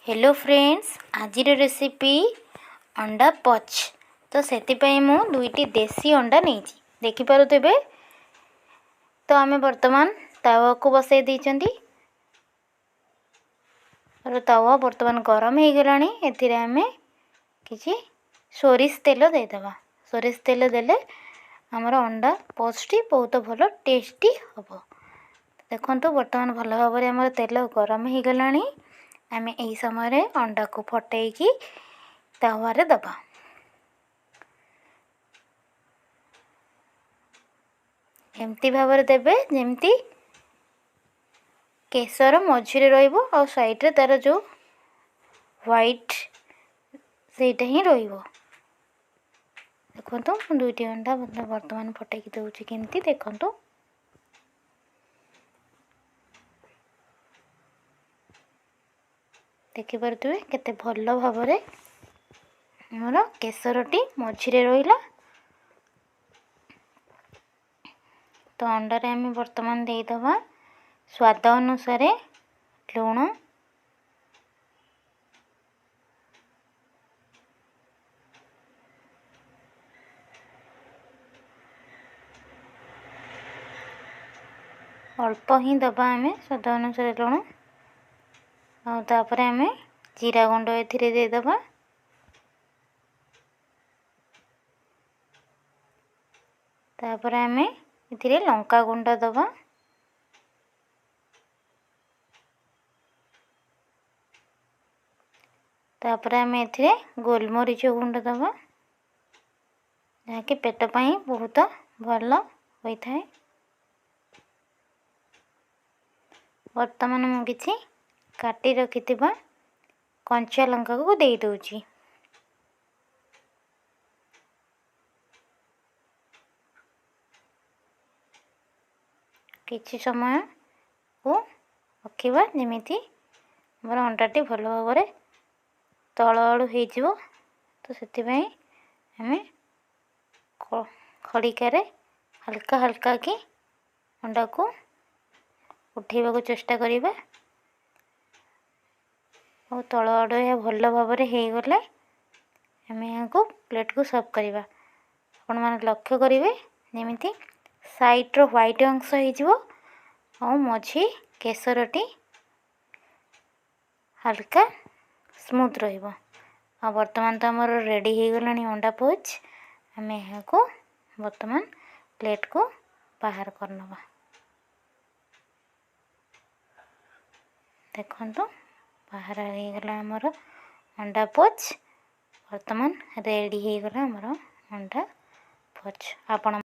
Hello friends, ଆଜିର recipe ଅଣ୍ଡା ପଚ୍। ତ ସେଥିପାଇଁ ମୁଁ ଦୁଇଟି ଦେଶୀ ଅଣ୍ଡା ନେଇଛି, ଦେଖିପାରୁଥିବେ। ତ ଆମେ ବର୍ତ୍ତମାନ ତାୱାକୁ ବସାଇ ଦେଇଛନ୍ତି। ତାୱା ବର୍ତ୍ତମାନ ଗରମ ହେଇଗଲାଣି। ଏଥିରେ ଆମେ କିଛି ସୋରିଷ ତେଲ ଦେଇଦେବା। ସୋରିଷ ତେଲ ଦେଲେ ଆମର ଅଣ୍ଡା ପଚ୍ଟି ବହୁତ ଭଲ ଟେଷ୍ଟି ହେବ। ଦେଖନ୍ତୁ, ବର୍ତ୍ତମାନ ଭଲ ଭାବରେ ଆମର ତେଲ ଗରମ ହେଇଗଲାଣି। ଆମେ ଏହି ସମୟରେ ଅଣ୍ଡାକୁ ଫଟେଇକି ତାୱାରେ ଦେବା। ଏମିତି ଭାବରେ ଦେବେ ଯେମିତି କେଶର ମଝିରେ ରହିବ ଆଉ ସାଇଡ଼୍ରେ ତା'ର ଯେଉଁ ହ୍ୱାଇଟ୍ ସେଇଟା ହିଁ ରହିବ। ଦେଖନ୍ତୁ, ମୁଁ ଦୁଇଟି ଅଣ୍ଡା ବର୍ତ୍ତମାନ ଫଟେଇକି ଦେଉଛି କେମିତି, ଦେଖନ୍ତୁ। ଦେଖିପାରୁଥିବେ କେତେ ଭଲ ଭାବରେ ଆମର କେଶରଟି ମଝିରେ ରହିଲା। ତ ଅଣ୍ଡାରେ ଆମେ ବର୍ତ୍ତମାନ ଦେଇଦେବା ସ୍ୱାଦ ଅନୁସାରେ ଲୁଣ, ଅଳ୍ପ ହିଁ ଦେବା ଆମେ ସ୍ୱାଦ ଅନୁସାରେ ଲୁଣ। ଆଉ ତାପରେ ଆମେ ଜିରା ଗୁଣ୍ଡ ଏଥିରେ ଦେଇଦେବା। ତାପରେ ଆମେ ଏଥିରେ ଲଙ୍କା ଗୁଣ୍ଡ ଦେବା। ତାପରେ ଆମେ ଏଥିରେ ଗୋଲମରିଚ ଗୁଣ୍ଡ ଦେବା, ଯାହାକି ପେଟ ପାଇଁ ବହୁତ ଭଲ ହୋଇଥାଏ। ବର୍ତ୍ତମାନ ମୁଁ କିଛି କାଟି ରଖିଥିବା କଞ୍ଚା ଲଙ୍କାକୁ ଦେଇଦେଉଛି। କିଛି ସମୟକୁ ରଖିବା, ଯେମିତି ଆମର ଅଣ୍ଡାଟି ଭଲ ଭାବରେ ତଳ ଆଡ଼ୁ ହେଇଯିବ। ତ ସେଥିପାଇଁ ଆମେ ଖଡ଼ିକାରେ ହାଲକା ହାଲକା କି ଅଣ୍ଡାକୁ ଉଠେଇବାକୁ ଚେଷ୍ଟା କରିବା। ଆଉ ତଳ ଆଡ଼ୁ ଏହା ଭଲ ଭାବରେ ହେଇଗଲେ ଆମେ ଏହାକୁ ପ୍ଲେଟ୍କୁ ସର୍ଭ କରିବା। ଆପଣମାନେ ଲକ୍ଷ୍ୟ କରିବେ ଯେମିତି ସାଇଡ଼୍ର ହ୍ୱାଇଟ୍ ଅଂଶ ହେଇଯିବ ଆଉ ମଝି କେଶରଟି ହାଲକା ସ୍ମୁଥ୍ ରହିବ। ଆଉ ବର୍ତ୍ତମାନ ତ ଆମର ରେଡ଼ି ହେଇଗଲାଣି ଅଣ୍ଡା ପୋଚ୍। ଆମେ ଏହାକୁ ବର୍ତ୍ତମାନ ପ୍ଲେଟ୍କୁ ବାହାର କରିନେବା। ଦେଖନ୍ତୁ, ବାହାର ହେଇଗଲା ଆମର ଅଣ୍ଡା ପୋଚ୍। ବର୍ତ୍ତମାନ ରେଡ଼ି ହେଇଗଲା ଆମର ଅଣ୍ଡା ପୋଚ୍। ଆପଣ